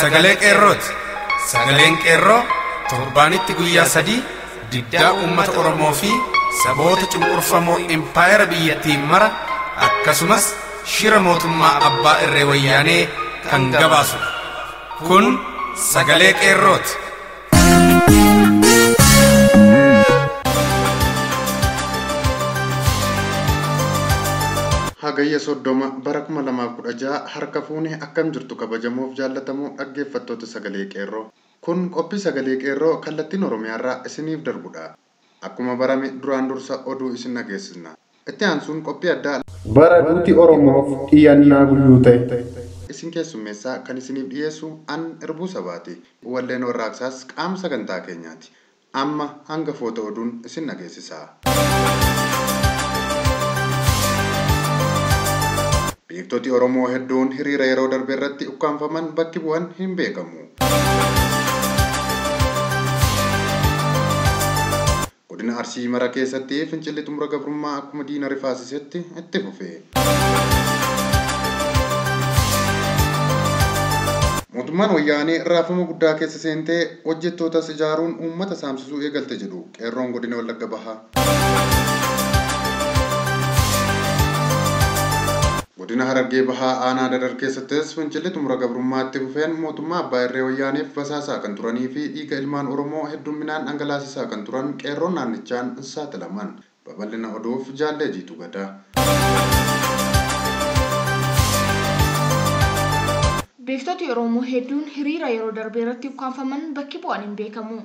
Sagalee Qeerrooti. Sagaleen Qeerroo torbaanitti guyyaa 3 diddaa uummata Oromoo fi saboota cunqurfamoo impaayera biyyattiin mara akkasumas shira mootummaa abbaa irree wayyaanee kan gabaasudha. Kun sagalee Qeerrooti. Hagayya 30 bara 2016 harka fuune akkam jirtu kabajamoof jaallatamoo dhaggeeffattoota sagalee Qeerroo. Kun qophii sagalee Qeerroo kallattiin Oromiyaarraa isiniif darbudha. Akkuma barame duraan dursa oduu isin dhageessisna. Itti aansuun qophii addaa bara duuti Oromoof dhiyaannaa guyyuu ta'e isin keessummeessaa kan isiniif dhiyeessu an Irbuu Sabaati. Walleen warraaqsaas qaama sagantaa keenyaati. Amma hangafoota oduun isin dhageessisa. Beektoti Oromoo hedduun hiriira yeroo darbe irratti ukkaanfaman bakki bu'an hin beekamu. Godina Arsii mara keessatti fincilli xumura gabrummaa akkuma diina rifaasisetti itti fufe. Mootummaan wayyaanee raafama guddaa keessa seentee hojjettootas ijaaruun uummata saamsisuu eegalte jedhu Qeerroon godina Wallagga Bahaa. Godina Harargee Bahaa aanaa Dadar keessattis fincilli xumura gabrummaa itti fufeen mootummaa abbaa irree wayyaaneef basaasaa kan turanii fi dhiiga ilmaan Oromoo hedduminaan dhangalaasisaa kan turan Qeerroon naannichaan saaxilaman. Babal'ina oduuf jaallee Jiituu Gadaa. Beektoti Oromoo hedduun hiriira yeroo darbe irratti ukkaanfaman bakki bu'an hin beekamu.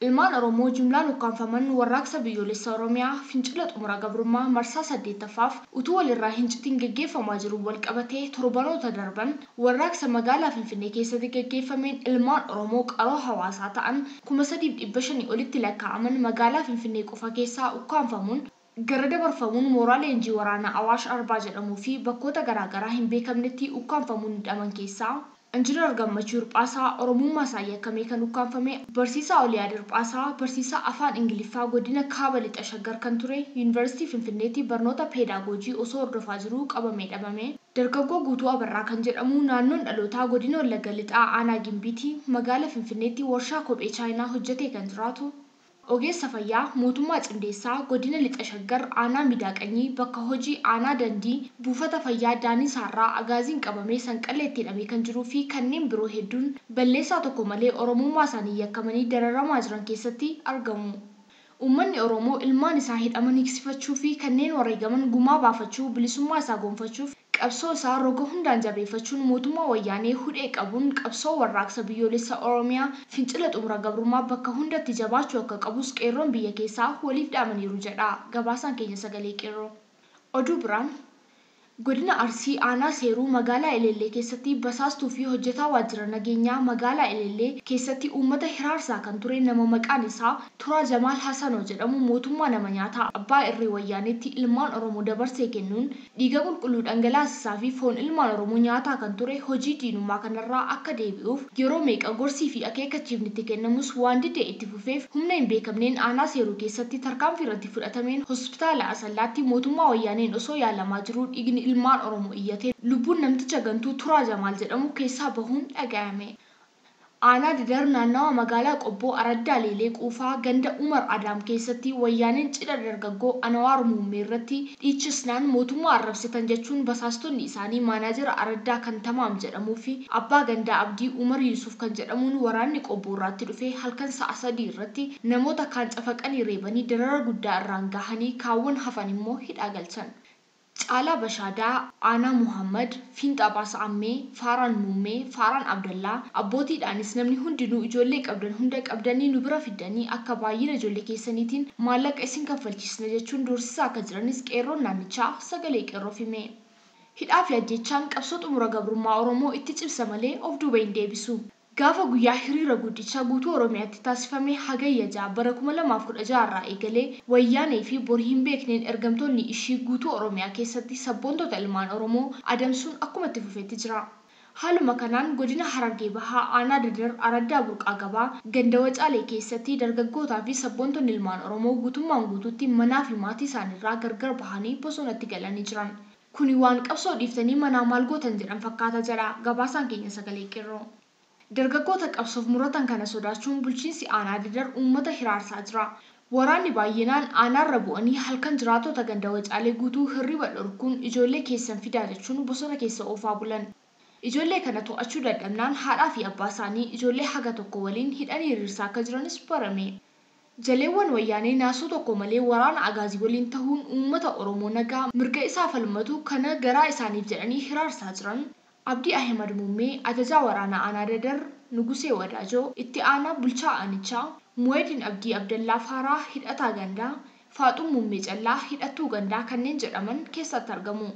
Ilmaan Oromoo jumlaan ukkaanfaman warraaqsa biyyoolessa Oromiyaa fincila xumura gabrummaa marsaa 8ffaaf utuu walirraa hin citin geggeeffamaa jiru walqabatee torbanoota darban warraaqsa magaalaa Finfinnee keessatti geggeeffameen ilmaan Oromoo qaroo hawaasaa ta'an 3500 olitti lakkaa'aman magaalaa Finfinnee qofa keessaa ukkaanfamuun gara dabarfamuun mooraa leenjii waraanaa Awaash Arbaa jedhamuu fi bakkoota garaagaraa hin beekamnetti ukkaanfamuun hidhaman keessaa Injiinar Gammachuu Hirphaasaa Oromummaa isaa yakkamee kan ukkaanfame, Barsiisaa Oliyaad Hirphaasaa Barsiisaa Afaan Ingiliffaa godina Kaaba Lixa Shaggar kan ture Yuunivarsiitii Finfinneetti barnoota peedaagoojii osoo hordofaa jiruu qabamee dhabame, Dargaggoo Guutuu Abarraa kan jedhamu naannoon dhalootaa godina Wallagga Lixaa aanaa Gimbiitii magaalaa Finfinneetti warshaa kophee Chaayinaa hojjetee kan jiraatu, Ogeessa fayyaa mootummaa Cimdeessaa godina Lixa Shaggar aanaa Midaaqanyii bakka hojii aanaa Dandii buufata fayyaa Daanisaarraa agaaziin qabamee sanqalleetti hidhamee kan jiruu fi kanneen biroo hedduun balleessaa tokko malee Oromummaa isaanii yakkamanii dararamaa jiran keessatti argamu. Uummanni Oromoo ilmaan isaa hidhaman hiiksifachuu fi kanneen wareegaman gumaa baafachuu bilisummaa isaa gonfachuuf qabsoo isaa roga hundaan jabeeffachuun mootummaa wayyaanee hudhee qabuun qabsoo warraaqsa biyyoolessa Oromiyaa fincila xumura gabrummaa bakka hundatti jabaachuu akka qabus Qeerroon biyya keessaa waliif dhaamaniiru jedha gabaasaan keenya sagalee Qeerroo. Oduu biraan godina Arsii aanaa Seeruu magaalaa Elellee keessatti basaastuu fi hojjetaa waajjira nageenyaa magaalaa Elellee keessatti uummata hiraarsaa kan ture nama maqaan isaa Turaa Jamaal Hasanoo jedhamu mootummaa nama nyaataa abbaa irree wayyaaneetti ilmaan Oromoo dabarsee kennuun dhiiga qulqulluu dhangalaasisaa fi foon ilmaan Oromoo nyaataa kan ture hojii diinummaa kanarraa akka deebi'uuf yeroo meeqa gorsii fi akeekkachiifni itti kennamus waan didee itti fufeef humna hin beekamneen aanaa Seeruu keessatti tarkaanfii irratti fudhatameen hospitaala Asallaatti mootummaa wayyaaneen osoo yaalamaa jiruu dhiigni ilmaan Oromoo iyyatee lubbuun namticha gantuu Turaa Jamaal jedhamu keessaa bahuun dhaga'ame. Aanaa Dadar naannawa magaalaa Qobboo Araddaa Leelee Quufaa ganda Umar Adaam keessatti wayyaaneen cidha dargaggoo Anawaar Muummee irratti dhiichisnaan mootummaa arrabsitan jechuun basaastonni isaanii maanaajera Araddaa kan Tamaam jedhamuu fi abbaa gandaa Abdii Umar Yusuf kan jedhamuun waraanni Qobboo irratti dhufee halkan sa'a 3 irratti namoota kaan cafaqanii reebanii darara guddaa irraan gahanii kaawwan hafan immoo hidhaa galchan. Caalaa Bashaadaa, Aanaa Muhammad, Fiinxaa Baasa Ammee, Faaraan Muummee, Faaraan Abdallaa, abbootiidhaanis namni hundinuu ijoollee qabdan hunda qabdanii nu bira fiddanii akka baay'ina ijoollee keessaniitiin maallaqa isin kaffalchiisna jechuun doorsisaa akka jiranis Qeerroon naannichaa sagalee Qeerroof hime. Hidhaa fi ajjechaan qabsoo xumura gabrummaa Oromoo itti cimsa malee of duuba hin deebisu. Gaafa guyyaa hiriira guddichaa guutuu Oromiyaatti taasifame hagayya 6 bara 2016 irraa eegalee wayyaanee fi borii hin beekneen ergamtoonni ishii guutuu Oromiyaa keessatti sabboontota ilmaan Oromoo adamsuun akkuma itti fufeetti jira. Haaluma kanaan godina Harargee Bahaa aanaa Dadar Araddaa Burqaa Gabaa ganda Wacaalee keessatti dargaggootaa fi sabboontonni ilmaan Oromoo guutummaan guutuutti manaa fi maatii isaaniirraa gargar bahanii bosonatti galanii jiran. Kuni waan qabsoo dhiiftanii manaa maal gootan jedhan fakkaata jedha gabaasaan keenya sagalee Qeerroo. Dargaggoota qabsoof muratan kana sodaachuun bulchiinsi aanaa Dadar uummata hiraarsaa jira. Waraanni baay'inaan aanaarra bu'anii halkan jiraattota ganda Wacaalee guutuu hirriba dhorkuun ijoollee keessan fidaa jechuun bosona keessa oofaa bulan. Ijoollee kana to'achuu dadhabnaan haadhaa fi abbaa isaanii ijoollee haga tokko waliin hidhanii hiriirsaa akka jiranis barame. Jaleewwan wayyaanee naasuu tokko malee waraana agaazii waliin tahuun uummata Oromoo nagaa mirga isaa falmatu kana garaa isaaniif jedhanii hiraarsaa jiran. Abdii Ahimad Muummee, ajajaa waraanaa aanaa Dadar, Nugusee Wadaajoo, itti aanaa bulchaa aanichaa, Muwedin Abdii Abdallaa Faaraa hidhataa gandaa, Faaxuu Muummee Callaa hidhattuu gandaa kanneen jedhaman keessatti argamu.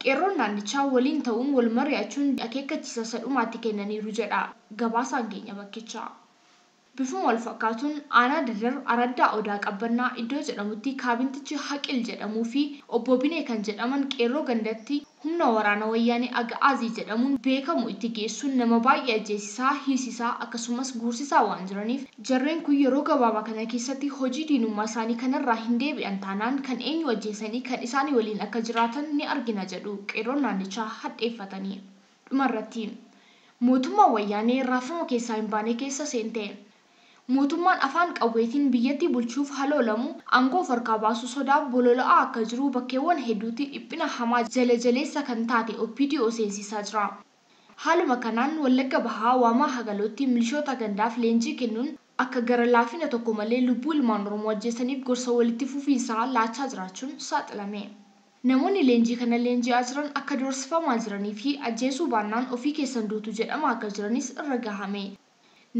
Qeerroon naannichaa waliin ta'uun wal mari'achuun akeekkachiisa sadhumaatti kennaniiru jedha gabaasaan keenya bakkichaa. Bifuma wal fakkaatuun aanaa Dadar Araddaa Odaa Qabbannaa iddoo jedhamutti kaabintichi Haqil jedhamuu fi obbo Binee kan jedhaman qeerroo gandatti humna waraana wayyaanee Aga'aazii jedhamuun beekamu itti geessuun nama baay'ee ajjeesisaa, hiisisaa akkasumas guursisaa waan jiraniif jarreen kun yeroo gabaabaa kana keessatti hojii diinummaa isaanii kanarraa hin deebi'an taanaan kan eenyu ajjeesanii kan isaanii waliin akka jiraatan ni argina jedhu qeerroon naannichaa hadheeffatanii. Dhumarratti mootummaa wayyaanee raafama keessaa hin baane keessa seente. Mootummaan afaan qawweetiin biyyattii bulchuuf haloolamu aangoo of harkaa baasuu sodaaf bolola'aa akka jiru bakkeewwan hedduutti dhiphina hamaa jala jaleessa kan taate OPDO seensisaa jira. Haaluma kanaan Wallagga Bahaa Waamaa Hagalootti milishoota gandaaf leenjii kennuun akka gara laafina tokko malee lubbuu ilmaan Oromoo ajjeesaniif gorsa walitti fufiinsaa laachaa jiraachuun saaxilame. Namoonni leenjii kana leenji'aa jiran akka doorsifamaa jiranii fi ajjeesuu baannaan ofii keessan duutu jedhama akka jiranis irra gahame.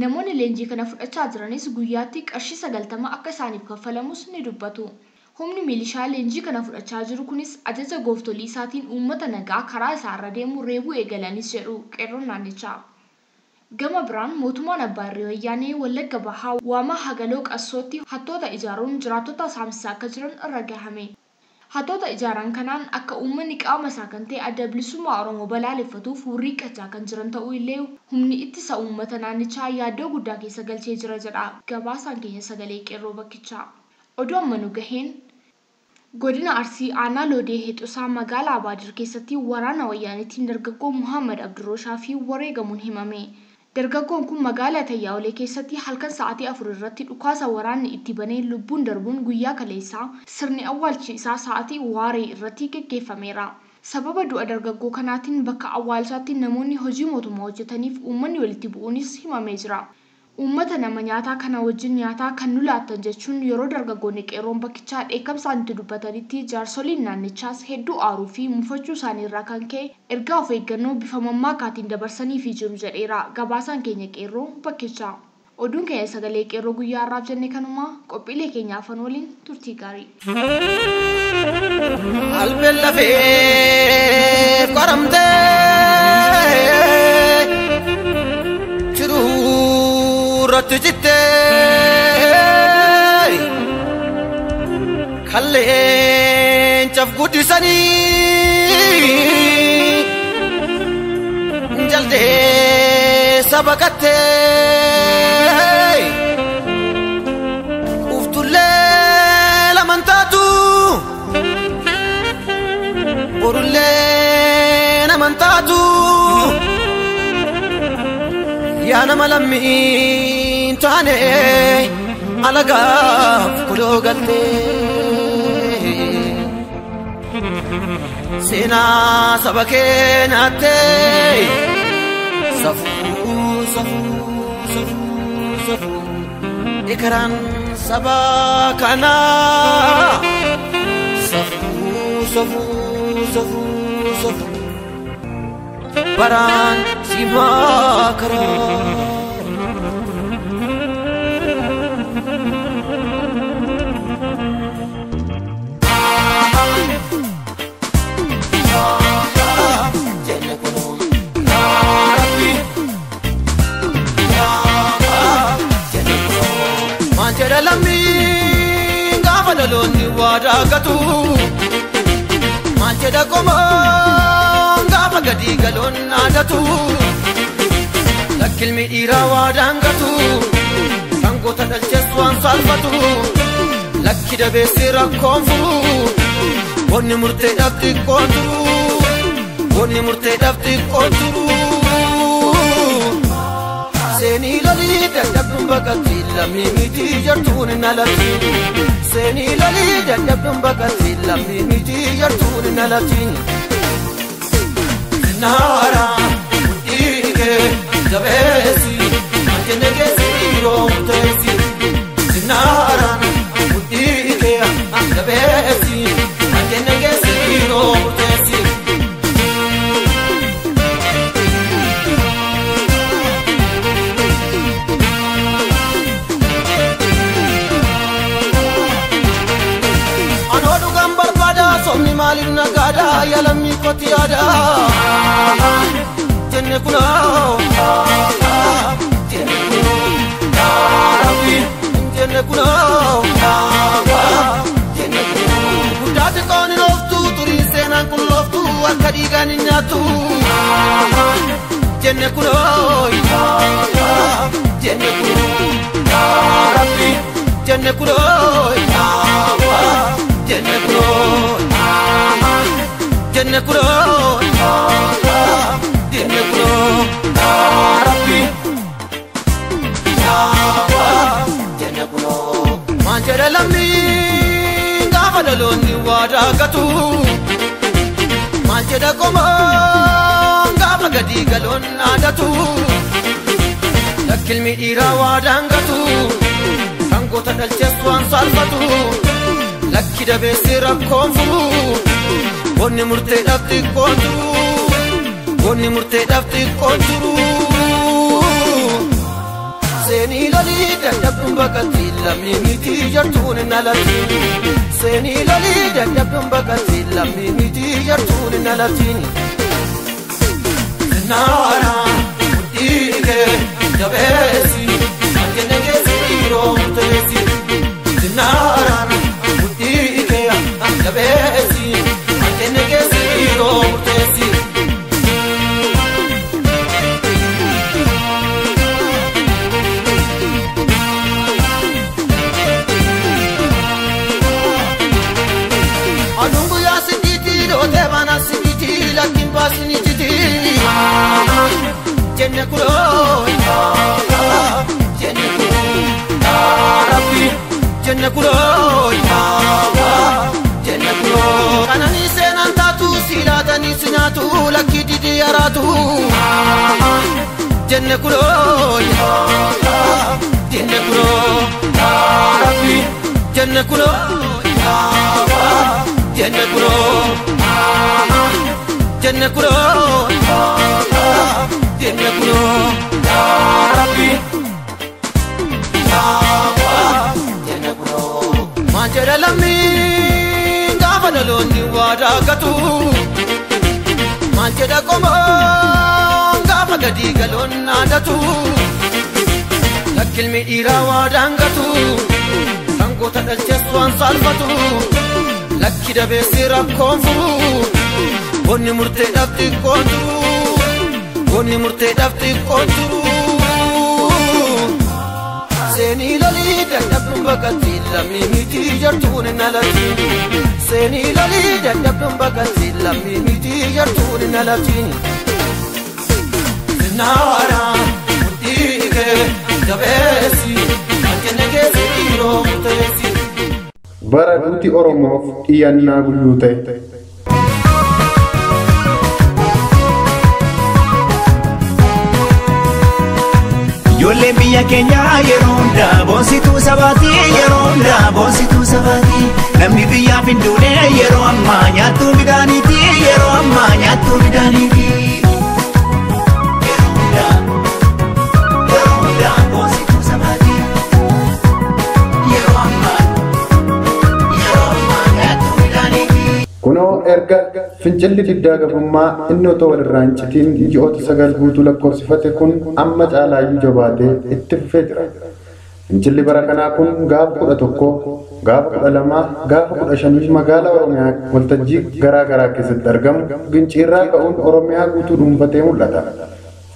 Namoonni leenjii kana fudhachaa jiranis guyyaatti qarshii 90 akka isaaniif kaffalamus ni dubbatu. Humni milishaa leenjii kana fudhachaa jiru kunis ajaja gooftolii isaatiin uummata nagaa karaa isaarra deemu reebuu eegalanis jedhu qeerroon naannichaa. Gama biraan mootummaan abbaa irree wayyaanee Wallagga Bahaa Waamaa Hagaloo Qassootti hattoota ijaaruun jiraattota saamsisaa akka jiran irra gahame. Hattoota ijaaran kanaan akka uummanni qaama isaa kan ta'e adda bilisummaa Oromoo balaaleffatuuf hurriiqqachaa kan jiran ta'uu illee humni ittisa uummata naannichaa yaaddoo guddaa keessa galchee jira jedha gabaasaan keenya sagalee qeerroo bakkichaa. Oduu amma nu gaheen godina Arsii aanaa Loodee Heexusaa magaalaa Abaadir keessatti waraana wayyaaniitiin dargaggoo Muhammad Abdurrooshaa fi wareegamuun himame. Dargaggoon kun magaalaa Tayyaawulee keessatti halkan sa'aatii 4 irratti dhukaasa waraanni itti banee lubbuun darbuun guyyaa kaleessaa sirni awwaalchi isaa sa'aatii waaree irratti geggeeffameera. Sababa du'a dargaggoo kanaatiin bakka awwaalchaatti namoonni hojii mootummaa hojjetaniif uummanni walitti bu'uunis himamee jira. Uummata nama nyaataa kana wajjin nyaataa kan nu laattan jechuun yeroo dargaggoonni qeerroon bakkichaa dheekkamsaan itti dubbatanitti jaarsoliin naannichaas hedduu aaruu fi mufachuu isaanii irraa kan ka'e ergaa of eeggannoo bifa mammaakaatiin dabarsaniifii jiru jedheera gabaasaan keenya qeerroo bakkichaa. Oduun keenya sagalee qeerroo guyyaa har'aaf jenne kanumaa qophiilee keenya afaan waliin turtii gaarii. Albeen lafee qoramtee jiruu jitte kalleencaaf guddisanii jaldeessa baqattee uftullee laman taatu borullee naman taatu yaa nama lammii taane alagaaf godhoo galtee seenaa saba kee nyaattee safuu safuu safuu safuu ekeraan saba kanaa safuu safuu safuu safuu baraan si makaraa. Lammiin gaafa dhaloonni waa daakatu maal jedha qomoon gaafa gadi galoon naadatu lakkilmi dhiiraa waa daangatu sangoota dhalchees waan saalfatu lakki dabeessi rakkoon furu bonni murteedhaaf xiqqoon turu bonni murteedhaaf xiqqoon turu. baqatti lammii miti jartuun nalatti. Seenii lolii dadhabduun baqatti lammii miti jartuun nalatti. Naara mudhiike jabeessi anjenne keessi dhiiroo murteessi. Naara mudhiike jabeessi anjenne keessi dhiiroo murteessi. Somni maaliif nagaadha yaalammii kooti yaada jenne kunoo jenne kunoo rabbi jenne kunoo jenne kunoo guddaa xiqqoon hin ooftu turiin seenaan kun looftu akka dhiigaan hin nyaattu jenne kunoo jenne kunoo rabbi jenne kunoo jenne kunoo jenne kunoo jenne kunoo rabbi jenne kunoo maan jedhe lammii gaafa dhaloonni waadaa gatu maal jedhe qomoon gaafa gadi galoon dhaadatu lakkilmi dhiiraa waadaan gatu sangoota dhalchees waan saalfatu lakki dabeessi rakkoon furu Wanni murteedhaaf xiqqoon turu wanni murteedhaaf xiqqoon turu. Seenii lolii dadhabduun baqatti lammii miti jartuun nalatti. Seenii lolii dadhabduun baqatti lammii miti jartuun nalatti. Naara mudhiike jabeessi anjenne keessi dhiiroo murteessi. Naara mudhiike jabeessi. Jenne keessi dhiiroo murteessi. Aduun guyyaa sidiiti dhootee baana sidiiti lakkiin baasni jiti. Jenne kunoo jenne kunoo rabbi jenne kunoo jenne kunoo. Kananii seenaan taatu silaatanii si nyaatu lakkii didii yaraatu. Jenne kunoo jenne kunoo rabbi jenne kunoo jenne kunoo jenne kunoo jenne kunoo rabbi jenne kunoo. Maan jedhe lammii gaafa dhaloonni waadaa gatu maal jedhe qomoon gaafa gadi galoon dhaadatu lakkilmi dhiiraa waadaan gatu sangoota dhalchees waan saalfatu lakki dabeessi rakkoon furu wanni murteedhaaf xiqqoon turu wanni murteedhaaf xiqqoon turu. Seenii lolii dadhabduun baqatti lammii miti jartuun nalatti. Seenii lolii dadhabduun baqatti lammii miti jartuun nalatti. Naara mudhiike jabeessi anjenne keessi dhiiroo murteessi. Bara duuti Oromoof dhiyaannaa guyyuu ta'e. Ijoolleen biyya keenyaa yeroo hundaa boonsituu sabaati yeroo hundaa boonsituu sabaati namni biyyaaf hin duune yeroo ammaa nyaattuu midhaaniiti yeroo ammaa nyaattuu midhaaniiti. Yeroo hundaa boonsituu sabaati yeroo ammaa nyaattuu midhaaniiti. Kunoo erga fincilli diddaa gabrummaa inni otoo walirraa hin citiin ji'oota 9 guutuu lakkoofsifate kun amma caalaayyuu jabaatee itti fufee jira. Fincilli bara kanaa kun gaafa 11, gaafa 12, gaafa 15 magaalaa Oromiyaa waltajjii garaa garaa keessatti argamu ginciirraa ka'uun Oromiyaa guutuu dhuunfatee mul'ata.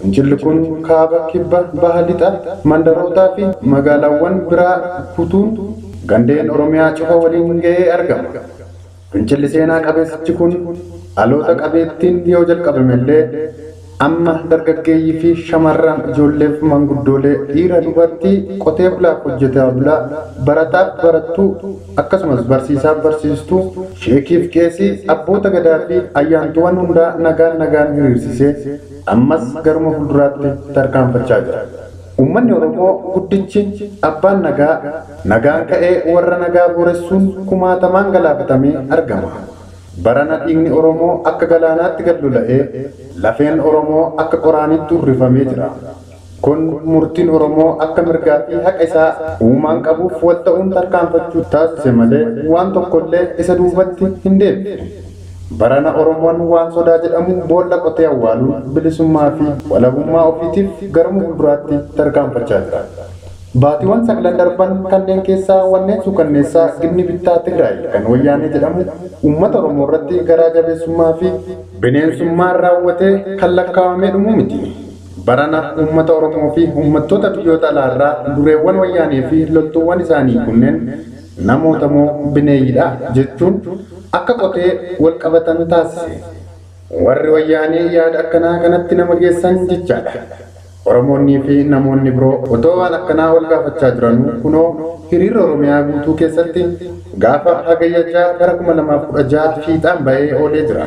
Fincilli kun kaaba, kibba, baha, lixa, mandarootaa fi magaalaawwan biraa kutuun gandeen Oromiyaa cufa waliin ga'ee argama. Fincilli seenaa qabeessichi kun dhaloota qabeettiin yoo jalqabame illee Amma dargaggeeyyii fi shamarran ijoolleef manguddoolee dhiira dubartii qotee bulaaf hojjetaa bulaa barataaf barattuu akkasumas barsiisaaf barsiistuu sheekiif qeesii abboota gadaa fi ayyaantuuwwan hundaa nagaan nagaan hiriirsisee ammas garuma fuulduraatti tarkaanfachaa jira. Uummanni Oromoo guddichi abbaan nagaa nagaan ka'ee warra nagaa booressuun kumaatamaan galaafatamee argama. Barana dhiigni Oromoo akka galaanaatti gad lola'ee lafeen Oromoo akka qoraanitti urrifamee jira. Kun murtiin Oromoo akka mirgaa fi haqa isaa uumaan qabuuf wal ta'uun tarkaanfachuu taasise malee waan tokkollee isa duubatti hin deebine. Barana Oromoon waan sodaa jedhamu boolla qotee awwaaluun bilisummaa fi walabummaa ofiitiif garuma fuulduraatti tarkaanfachaa jira. Baatiiwwan sagalan darban kanneen keessaa wanneen suukanneessaa ginni bittaa Tigraay kan wayyaanee jedhamu uummata Oromoo irratti garaa jabeessummaa fi bineensummaan raawwatee kan lakkaawamee dhumu miti. Barana uummata Oromoo fi uummattoota biyyoota alaarraa dureewwan wayyaanee fi loltuuwwan isaanii kunneen namoota moo bineeyyiidha jechuun akka qotee wal qabatan taasise. Warri wayyaanee yaada akkanaa kanatti nama geessan jechaadha. Oromoonnii fi namoonni biroo otoo waan akkanaa wal gaafachaa jiranuu kunoo hiriirri Oromiyaa guutuu keessatti gaafa hagayya 6 bara 2016 fiixaan ba'ee oolee jira.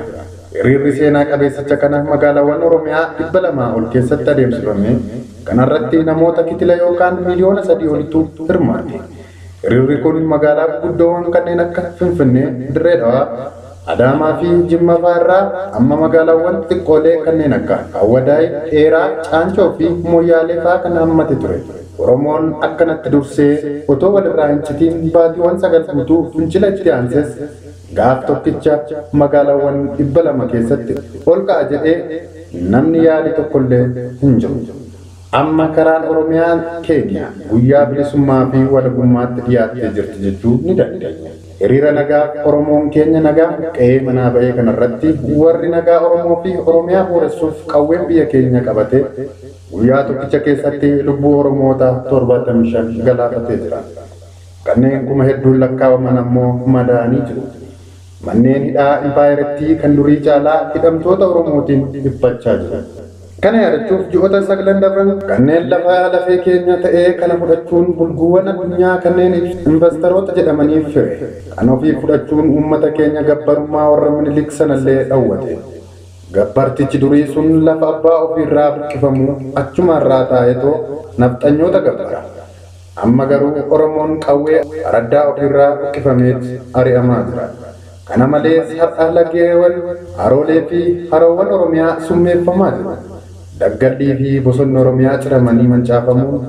Hiriirri seenaa qabeessicha kana magaalaawwan Oromiyaa 200 ol keessatti adeemsifame. Kanarratti namoota kitila yookaan miliyoona 3 olitu hirmaate. Hiriirri kun magaalaa gurguddoowwan kanneen akka Finfinnee, Dirree Dhawaa, Adaamaa fi Jimma fa'aa irraa amma magaalaawwan xixiqqoolee kanneen akka Awwadaay, Dheeraa, Caancoo fi Mooyyaalee fa'aa kan hammate ture. Oromoon akkanatti dursee otoo walirraa hin citiin baatiiwwan 9 guutuu fincila itti aanses gaaf tokkicha magaalaawwan 200 keessatti ol ka'a jedhee namni yaade tokkollee hin jiru. Amma karaan Oromiyaa keenya guyyaa bilisummaa fi walabummaatti dhiyaattee jirti jechuu ni dandeenya. Hiriira nagaa Oromoon keenya nagaa qe'ee manaa ba'ee kanarratti warri nagaa Oromoo fi Oromiyaa booressuuf qawween biyya keenya qabate guyyaa tokkicha keessatti lubbuu Oromoota 75 galaafatee jira. Kanneen kuma hedduun lakkaawaman ammoo madaa'anii jiru. Manneen hidhaa impaayerattii kan durii caalaa hidhamtoota Oromootiin dhiphachaa jiru. Kana yaadachuuf ji'oota 9 dabran kanneen lafa lafee keenya ta'ee kana fudhachuun bulguuwwan addunyaa kanneen investoroota jedhamaniif fire. Kan ofii fudhachuun uummata keenya gabbarummaa warra Minilik sanallee dhawwate. Gabbartichi durii sun lafa abbaa ofiirraa buqqifamu achumarraa taa'etoo nafxanyoota gabbara. Amma garuu Oromoon qawwee araddaa ofiirraa buqqifameet ari'amaa jira. Kana malees har'a lageewwan haroolee fi haroowwan Oromiyaa summeeffamaa jiru. Daggallii fi bosonni Oromiyaa ciramanii mancaafamuun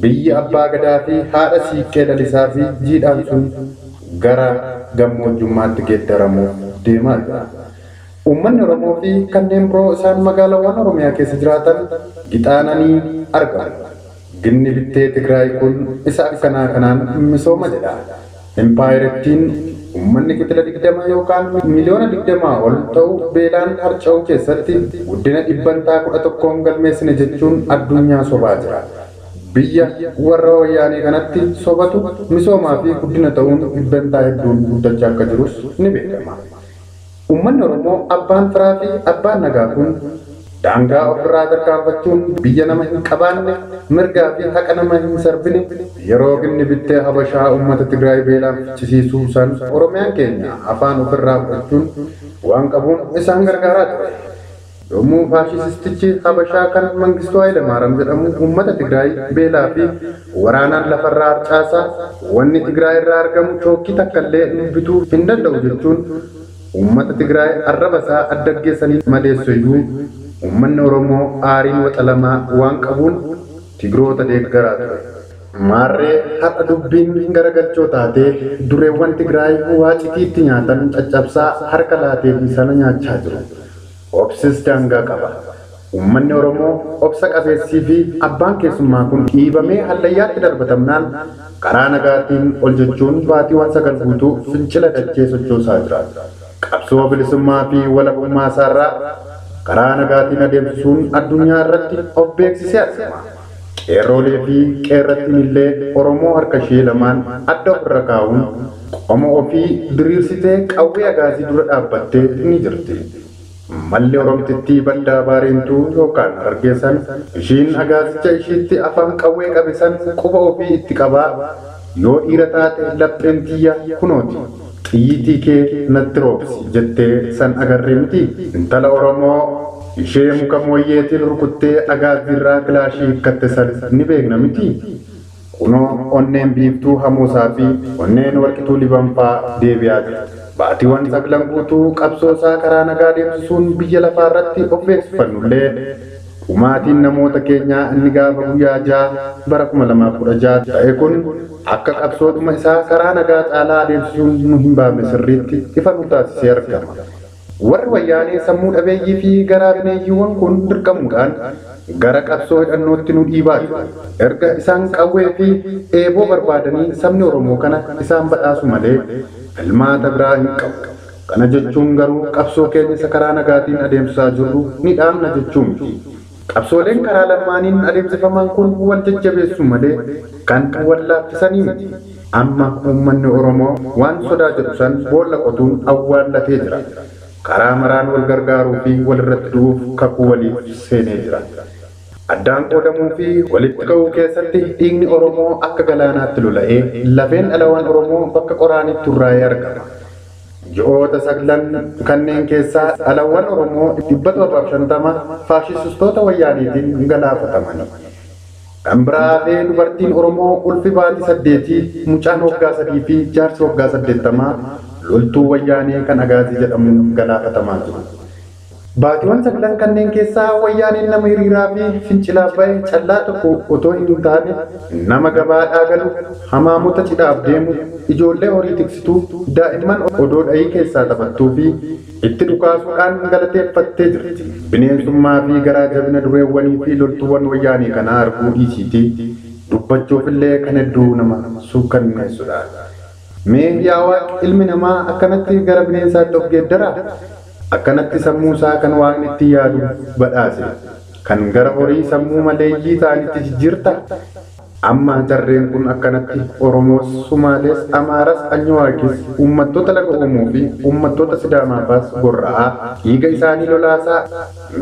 biyya abbaa gadaa fi haadha siiqqee lalisaa fi jiidhaan sun gara gammoojjummaatti geeddaramuuf deemaa jira. Uummanni Oromoo fi kanneen biroo isaan magaalaawwan Oromiyaa keessa jiraatan gixaananii argamu. Ginni bittee Tigraay kun isa akkanaa kanaan misooma jedha. Impaayerattiin uummanni kitila 20 yookaan miliyoona 20 ol ta'u beelaan harca'uu keessatti guddina dhibbantaa 11 galmeessine jechuun addunyaa sobaa jira. Biyya warra wayyaanee kanatti sobatu misoomaa fi guddina ta'uun dhibbantaa hedduun guddachaa akka jirus ni beekama. Uummanni Oromoo abbaan firaa fi abbaan nagaa kun daangaa ofirraa tarkaanfachuun biyya nama hin qabaanne mirgaa fi haqa nama hin sarbine yeroo ginni bittee Habashaa uummata Tigraay beelaan fichisiisuu san Oromiyaan keenya afaan ofirraa fudhachuun waan qabuun isaan gargaaraa ture. Yommuu faashistichi Habashaa kan Mangistuu Hayilamaariyaam jedhamu uummata Tigraay beelaa fi waraanaan lafarraa harcaasaa wanni Tigraay irraa argamu chookkii takkallee nu bituu hin danda'u jechuun uummata Tigraay arraba isaa addaggeessanii madeessu iyyuu uummanni Oromoo aariin waxalamaa waan qabuun Tigroota deeggaraa ture. Maarree har'a dubbiin garagalchoo taatee dureewwan Tigraay waacitiitti nyaatan caccabsaa harka laatee fi sana nyaachaa jiru. Obsis daangaa qaba. Uummanni Oromoo obsa qabeessii fi abbaan keessummaa kun dhiibamee hallayyaatti darbatamnaan karaa nagaatiin ol jechuun baatiiwwan 9 guutuu fincila dachee sochoosaa jira. Qabsoo bilisummaa fi walabummaa isaarraa karaa nagaatiin adeemsisuun addunyaa irratti of beeksisee argama. Qeerroolee fi qeerrattiin illee Oromoo harka ishee lamaan adda ofirra kaa'uun qoma ofii diriirsitee qawwee agaazii dura dhaabbattee ni jirti. Malli Oromtittii baddaa baareentuu yookaan hargeessan ishiin agaasicha ishiitti afaan qawwee qabe san quba ofii itti qabaa yoo dhiira taate lapheen tiyya kunooti xiyyitii kee natti roobsi jettee san agarree miti. Intala Oromoo ishee muka mooyyeetiin rukuttee agaazirraa kilaashii hiikkatte san ni beekna miti. Kunoo onneen biiftuu hamuusaa fi onneen warqituu libanfaa deebi'aa jira. Baatiiwwan saglan guutuu qabsoo isaa karaa nagaa deemsisuun biyya lafaa irratti of beeksifannullee dhumaatiin namoota keenyaa inni gaafa guyyaa 6 bara 2016 ta'e kun akka qabsoodhuma isaa karaa nagaa caalaa adeemsisuun nu hin baafne sirriitti ifa nu taasisee argama. Warri wayyaanee sammuu dhabeeyyii fi garaa bineeyyiiwwan kun dirqamuudhaan gara qabsoo hidhannootti nu dhiibaa jiru. Erga isaan qawwee fi eeboo barbaadanii sabni Oromoo kana isaan badhaasu malee filmaata biraa hin qabu. Kana jechuun garuu qabsoo keenya isa karaa nagaatiin adeemsisaa jirru ni dhaabna jechuu miti. Qabsooleen karaa lamaaniin adeemsifaman kun wal jajjabeessu malee kan wal laaffisanii miti. Amma uummanni Oromoo waan sodaa jedhu san boolla qotuun awwaallatee jira. Karaa maraan wal gargaaruu fi walirratti du'uuf kakuu waliif seenee jira. Addaan qoodamuu fi walitti ka'uu keessatti dhiigni Oromoo akka galaanaatti lola'ee lafeen dhalawwan Oromoo bakka qoraanitti hurraa'ee argama. Ji'oota saglan kanneen keessaa dhalawwan Oromoo 750 faashistoota wayyaaniitiin galaafataman. Kan biraa hafee dubartiin Oromoo ulfi baatii 8, mucaan waggaa 3 fi jaarsi waggaa 80 loltuu wayyaanee kan Agaazii jedhamuun galaafatamaa jiru. Baatiiwwan saglan kanneen keessaa wayyaaneen nama hiriiraa fi fincilaaf ba'e callaa tokko otoo hin taane nama gabaadhaa galu, hamaamota cidhaaf deemu, ijoollee horii tiksituu, daa'imman odoo dhayii keessaa taphattuu fi itti dhukaasuudhaan galateeffattee jirti. Bineensummaa fi garaa jabina dureewwanii fi loltuuwwan wayyaanee kanaa arguu dhiisiitii dubbachuuf illee kan hedduu nama suukanneessudha. Mee yaa Waaqi ilmi namaa akkanatti gara bineensaatti of geeddaraa? Akkanatti sammuu isaa kan waaqni itti yaadu badhaase kan gara horii sammuu maleeyyii ta'anitti jijjiirta. Amma jarreen kun akkanatti Oromoos, Sumaalees, Amaaras, Anyawaakis, uummattoota laga Oomoo fi uummattoota Sidaamaafaas gorra'aa dhiiga isaanii lolaasaa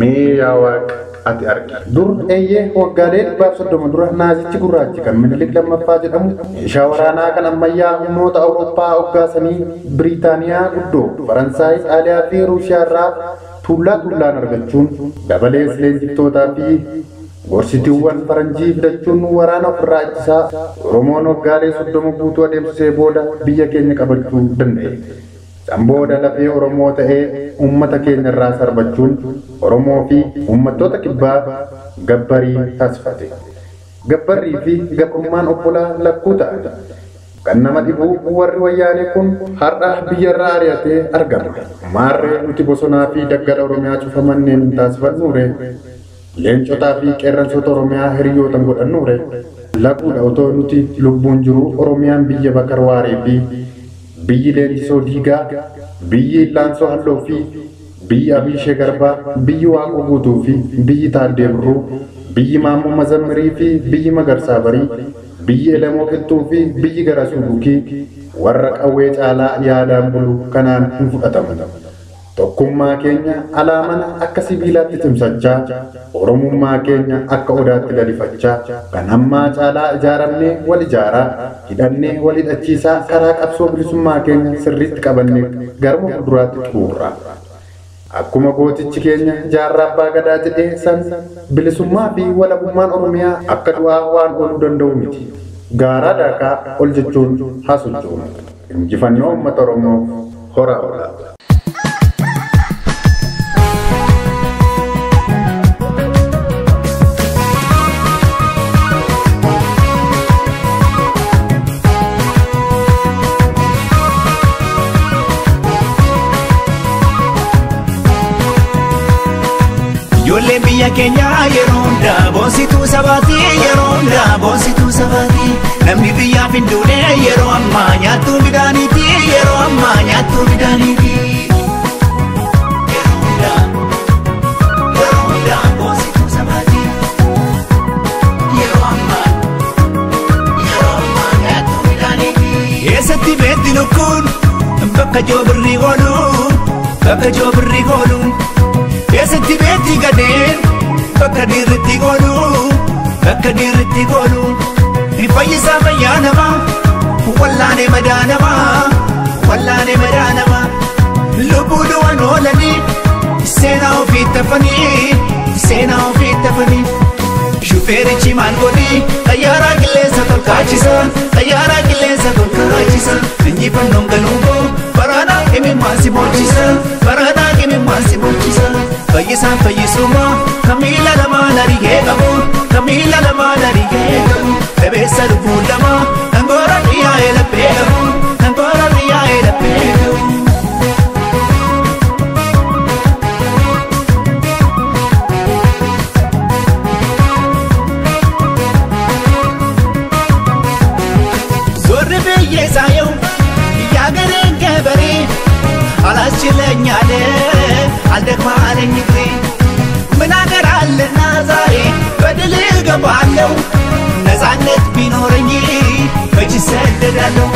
mee yaa Waaqi ati argi. Dur eeyyee waggaalee 130 dura naazichi gurraachi kan Minilik lammaffaa jedhamu meeshaa waraanaa kan ammayyaa humnoota Awurooppaa hoggaasanii Biriitaaniyaa guddoo, Faransaay, Xaaliyaa fi Ruushiyaa irraa tuullaa tuullaan argachuun dabalees leenjiftootaa fi gorsitiiwwan faranjii fidachuun waraana ofirraa ittisaa Oromoon waggaalee 30 guutuu adeemsisee booda biyya keenya qabachuu danda'e. San booda lafee Oromoo ta'ee uummata keenya irraa sarbachuun Oromoo fi uummattoota kibbaa gabbarii taasifate. Gabbarrii fi gabrummaan obbolaa lakkuu ta'an. Kan nama dhibu warri wayyaanee kun har'a biyyarraa ari'atee argama. Maarree nuti bosonaa fi daggala Oromiyaa cufamanneen hin taasifannuure. Leencotaa fi qeerransoota Oromiyaa hiriyootan godhannuure. Laquudha otoo nuti lubbuun jiru Oromiyaan biyya Bakar Waaree fi biyyi Leenjisoo Diigaa, biyyi Illaansoo Halloo fi biyyi Abiishee Garbaa, biyyi Waaqoo Guutuu fi biyyi Taaddee Birruu, biyyi Maammoo Mazammirii fi biyyi Magarsaa Barii, biyyi Elemoo Qilxuu fi biyyi Garasuu Bukii warra qawwee caalaa yaadaan bulu kanaan hin fudhatamu. Tokkummaa keenya alaamana akka sibiilaatti cimsachaa, Oromummaa keenya akka odaatti lalifachaa, kan ammaa caalaa ijaaramnee wal ijaaraa, hidhannee wal hidhachiisaa karaa qabsoo bilisummaa keenya sirriitti qabannee garuma fuulduraatti xuurra. Akkuma gootichi keenya jaarraa abbaa gadaa jedhee san bilisummaa fi walabummaan Oromiyaa akka du'aa waan ooluu danda'u miti. Gaaraa daakaa ol jechuun haa sochoonu. Injifannoo uummata Oromoo horaa oolaa. Ijoolleen biyya keenyaa yeroo hundaa boonsituu sabaati yeroo hundaa boonsituu sabaati. Namni biyyaaf hin duune yeroo ammaa nyaattuu midhaaniiti yeroo ammaa nyaattuu midhaaniiti. Yeroo hundaa boonsituu sabaati. Yeroo ammaa nyaattuu midhaaniiti. Eessatti beekti lukkuun bakka joobirri oolu bakka joobirri oolu. Eessatti beetti gadeen bakka dhiirritti goolu bakka dhiirritti goolu ni fayyisaa fayyaa namaa wallaanee madaa namaa wallaanee madaa namaa lubbuu du'an oolanii seenaa ofii tafanii seenaa ofii tafanii. Shufeerichi maal godhi xayyaaraa qilleensa tolkaachisa xayyaaraa qilleensa tolkaachisa injifannoon galuu koo baraanaa imimmaan si boolchisa baraanaa imimmaan si boolchisa fayyisaan fayyisuma kan miila lamaan ari'ee qabu kan miila lamaan ari'ee qabu dhabeessa lubbuu lama kan goora xiyyaa'ee laphee qabu kan goora xiyyaa'ee laphee qabu. ሳየው ያገሬን ገበሬ አላስችለኝ አለ አልደክም አለኝ እግሬ ምን አገር አለና ዛሬ በድል እገባለሁ ነፃነት ቢኖረኝ መች እሰደዳለሁ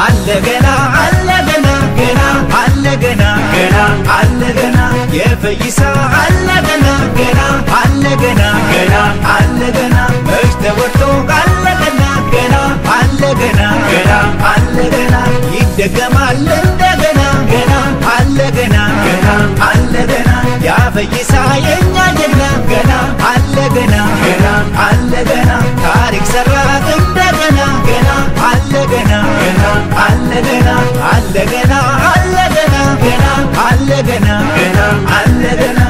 አለ ገና አለ ገና ገና አለ ገና ገና አለ ገና የፈይሳ አለ ገና ገና አለ ገና ገና አለ ገና መች ተወርቶ አለ ገና ገና አለ ገና ገና አለ ገና ይደገማል እንደገና ገና አለ ገና ገና አለ ገና ያፈይሳ የኛ ጀግና ገና አለ ገና ገና አለ ገና ታሪክ ሰራ እንደገና ገና አለ ገና ገና አለ ገና አለ ገና አለ ገና ገና አለ ገና ገና አለ ገና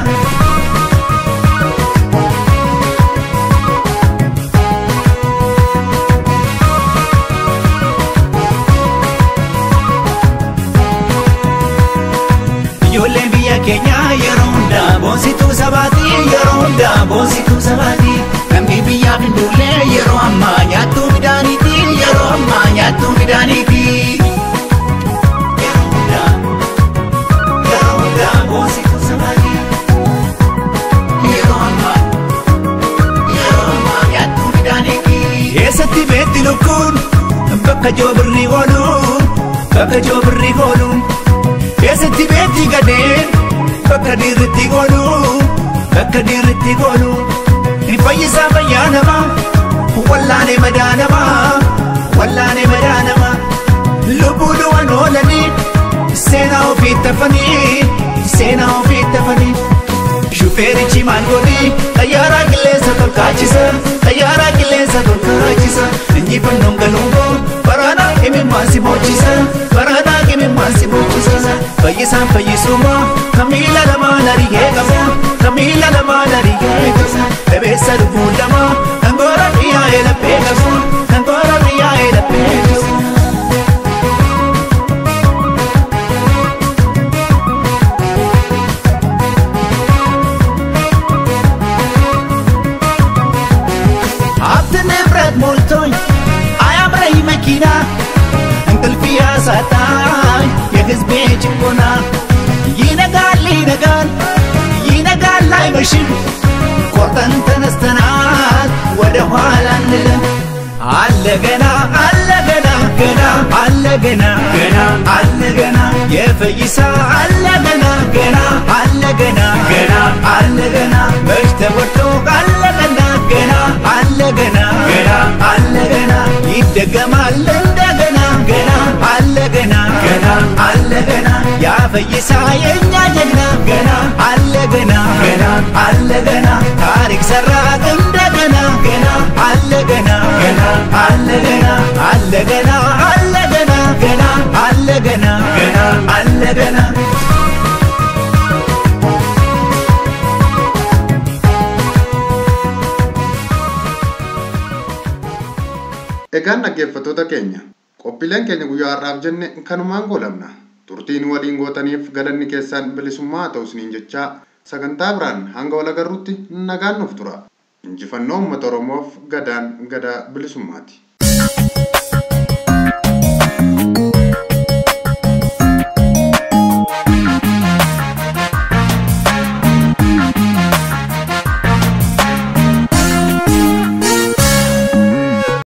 Ijoolleen biyya keenya yeroo hundaa boonsituu sabaati yeroo hundaa boonsituu sabaati namni biyyaaf hin duulle yeroo ammaa nyaattuu midhaaniiti yeroo ammaa nyaattuu midhaaniiti. Yeroo hundaa boonsituu sabaati yeroo ammaa nyaattuu midhaaniiti. Eessatti beetti lukkuun bakka joobirri oolu bakka joobirri oolu. Eessatti beetti gadeen bakka dhiirritti goolu bakka dhiirritti goolu ni fayyisaa fayyaa namaa wallaanee madaa namaa wallaanee madaa namaa lubbuu du'an oolanii seenaa ofii tafanii seenaa ofii tafanii. Shufeerichi maal godhi xayyaaraa qilleensa tolkaachisa xayyaaraa qilleensa tolkaachisa injifannoon galuu koo baraanaa imimmaan si boolchisa baraanaa imimmaan si boolchisa fayyisaan fayyisuma kan miila lamaan ari'ee qabu kan miila lamaan ari'ee qabu dhabeessa lubbuu lama kan goora xiyyaa'ee laphee qabu kan goora xiyyaa'ee laphee qabu. ሞልቶኝ አያምረኝ መኪና እንቅልፍ ያሳጣኝ የህዝቤ ጭቆና ይነጋል ይነጋል ይነጋል አይመሽም ቆርጠን ተነስተናል ወደ ኋላ አንልም አለ ገና አለ ገና ገና አለ ገና ገና አለ ገና የፈይሳ አለ ገና ገና አለ ገና ገና አለ ገና መች ተወርቶ አለ ገና ገና አለ ገና ገና አለ ገና ይደገማል እንደገና ገና አለ ገና ገና አለ ገና ያፈይሳ የኛ ጀግና ገና አለ ገና ገና አለ ገና ታሪክ ሰራ እንደገና ገና አለ ገና ገና አለ ገና አለ ገና አለ ገና ገና አለ ገና ገና አለ ገና Egaan dhaggeeffattoota keenya qophiileen keenya guyyaa har'aaf jenne kanumaan goolabna. Turtiin waliin gootaniif galanni keessan bilisummaa haa ta'u isiniin jechaa sagantaa biraan hanga wal agarruutti nagaan nuuf tura. Injifannoo uummata Oromoof gadaan gadaa bilisummaati.